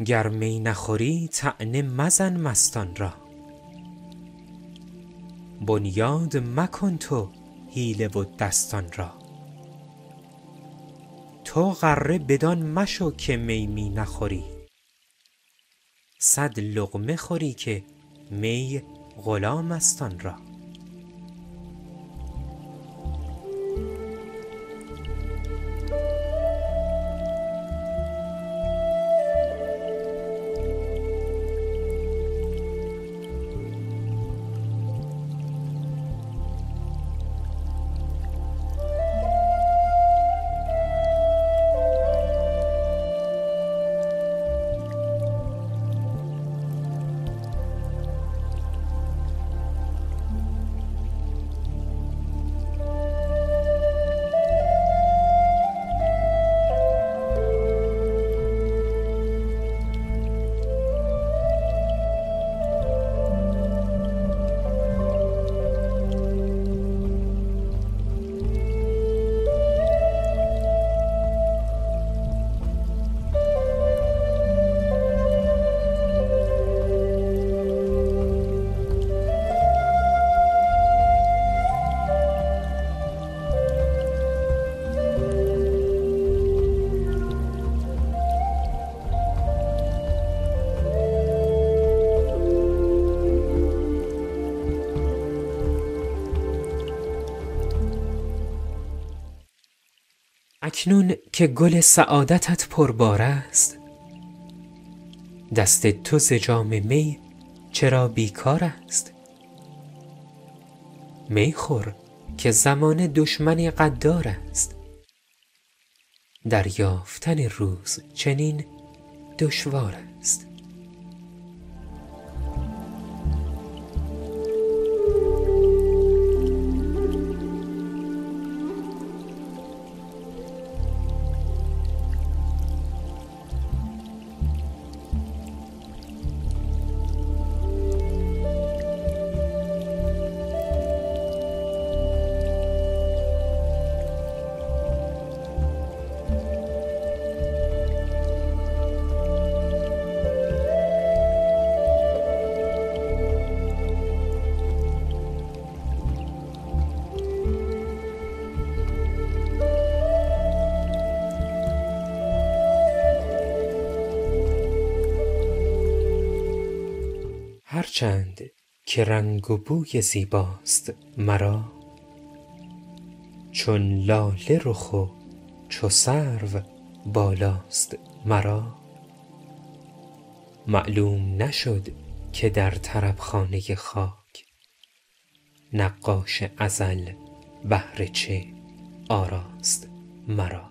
گر می نخوری طعنه مزن مستان را، بنیاد مکن تو حیله و دستان را. تو غره بدان مشو که می می نخوری، صد لقمه خوری که می غلام است آن را. اکنون که گل سعادتت پربار است، دست تو ز جام می چرا بیکار است؟ می خور که زمانه دشمنی غدار است، دریافتن روز چنین دشوار است. هرچند که رنگ و بوی زیباست مرا، چون لاله رخ و چو سرو بالاست مرا. معلوم نشد که در طربخانه خاک، نقاش ازل بهر چه آراست مرا.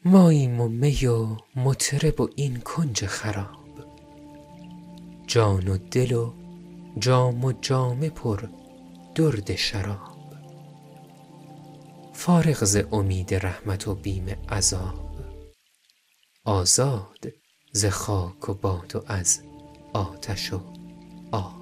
ماییم و می و مطرب و این کنج خراب، جان و دل و جام و جامه پر درد شراب. فارغ ز امید رحمت و بیم عذاب، آزاد ز خاک و باد و از آتش و آب.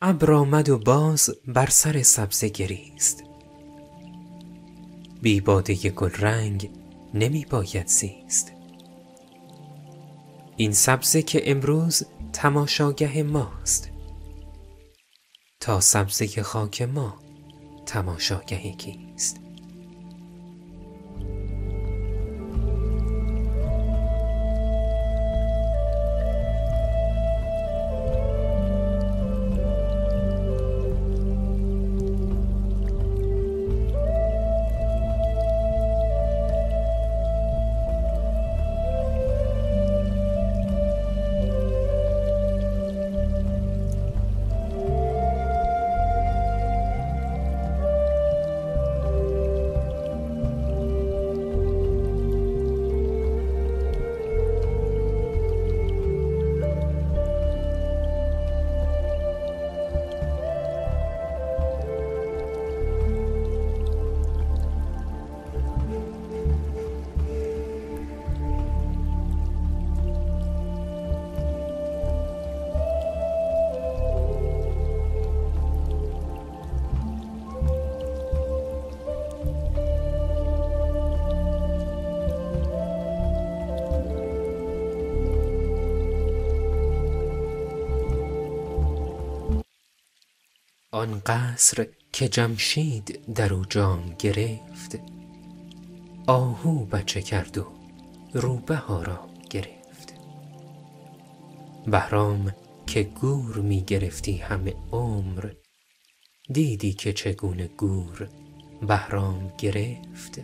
ابر آمد و باز بر سر سبزه گریست. بی باده گلرنگ نمی باید زیست. این سبزه که امروز تماشاگه ماست، تا سبزه خاک ما تماشاگه کیست؟ آن قصر که جمشید در او جام گرفت، آهو بچه کرد و روبه آرام گرفت. بهرام که گور می گرفتی همه عمر، دیدی که چگونه گور بهرام گرفت.